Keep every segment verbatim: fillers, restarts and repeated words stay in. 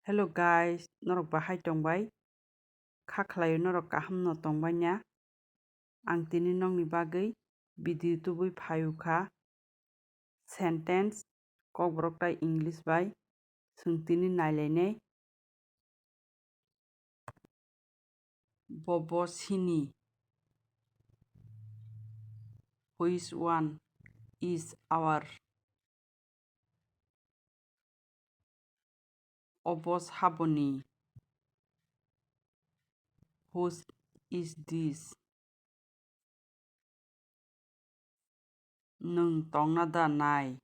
Hello guys, norok bahai tongbai? Kha khlaio norok kaham no tongbai na? Ang tini nokni bagwi video tubui phaiu kha. Sentence, Kokborok tai English bai. Chwng tini nailainai. Bobo sini. Which one is our? Obo saboni. Whose is this? Nwng tongna da nai?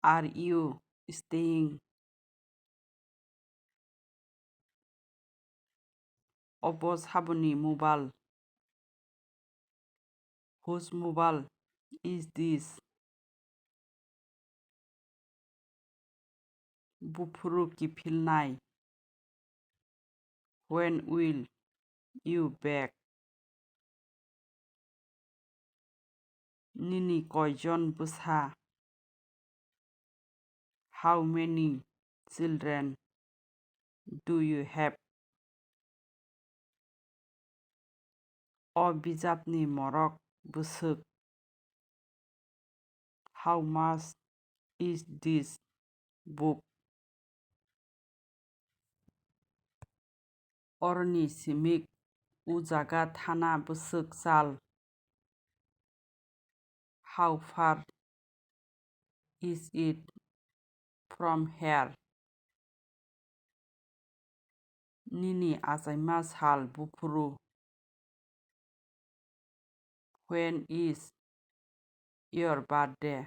Are you staying? Obo saboni mobile. Whose mobile is this? Buphuru kiphilnai. When will you back? Nini koijon bwsa? How many children do you have? O bijapni morok bwswk? How much is this book? Oroni simi o jaga thana bwswk chal? How far is it from here? Nini achaima sal buphuru? When is your birthday?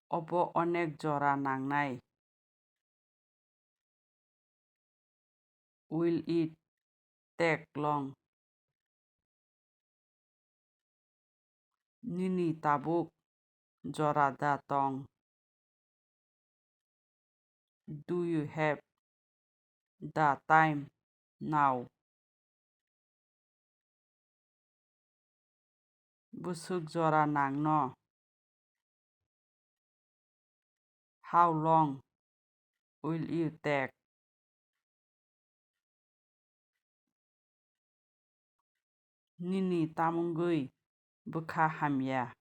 Obo onek jora nangnai. Will it take long? Nini tabuk jora da tong? Do you have the time now? Bwswk jora nangno? How long will you take? Nini tamungwi bwkha hamya?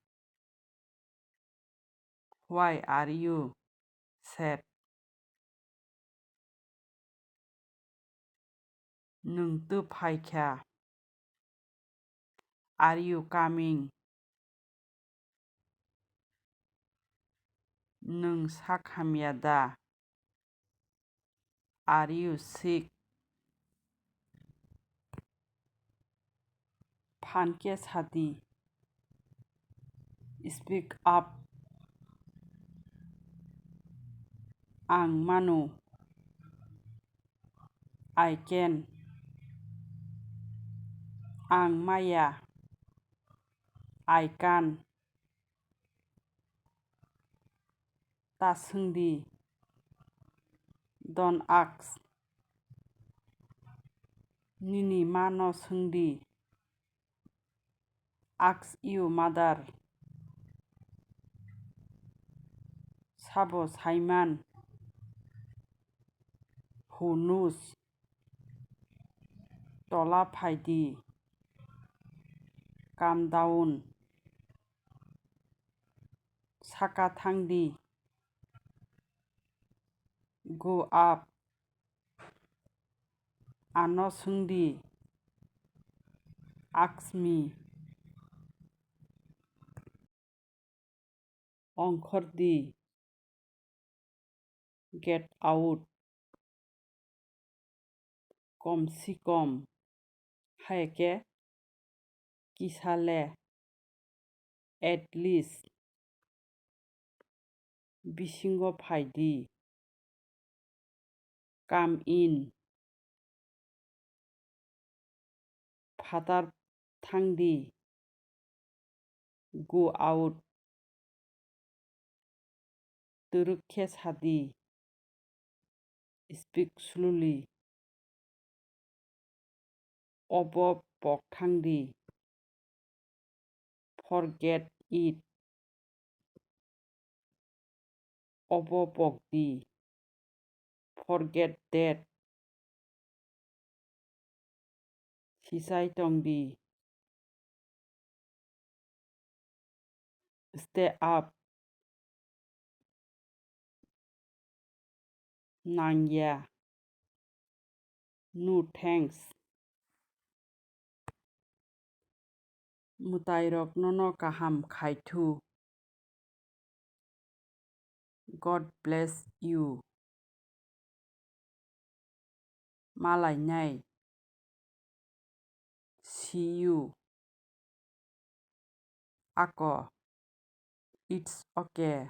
Why are you sad? Nwng tw phai kha? Are you coming? Nwng sak hamya da? Are you sick? Phan khe sa di. Speak up. Ang mano. I can. Ang maya. I can. Ta swng di. Don't ask. Nini ma no swng di. Ask your mother. Sabo saiman? Who knows? Tola phai di. Calm down. Saka thang di. Go up. Ano swng di. Ask me. Ongkhor di. Get out. Kom si kom. Hai khe kisa le. At least. Bisingo phai di. Come in. Phatar thang di. Go out. Twrwk khe sa di. Speak slowly. Obo pok thang di. Forget it. obo pokdi. Forget that. Sichai tongdi. Stay up. Nangya. No thanks. Mwtairok nono kaham khaithu. God bless you. Malainai. See you. Ako. It's okay.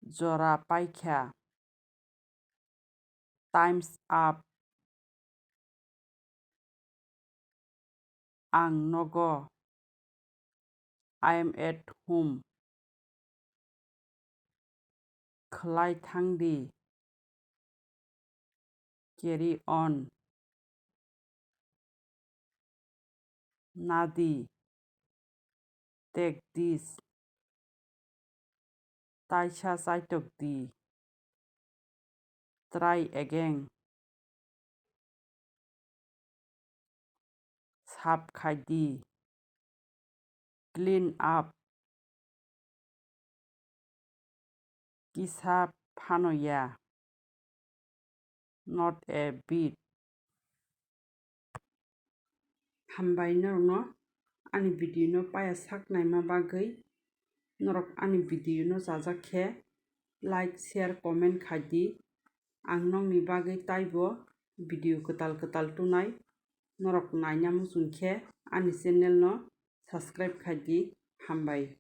Jora paikha. Time's up. Ang nogo. I am at home. Khlai thangdi. Carry on. Nadi. Take this. Taisa chaitokdi. Try again. Sap khaidi. Clean up. Kisa phano ya. Not a bit. Hambai norokno ani video no paya sak naima bagwi. Norok ani video no chajak khe like, share, comment khaidi. Ang nokni bagwi taibo video kwtal kwtal tunai. Norok naina muchung khe ani channel no subscribe khaidi. Hambai.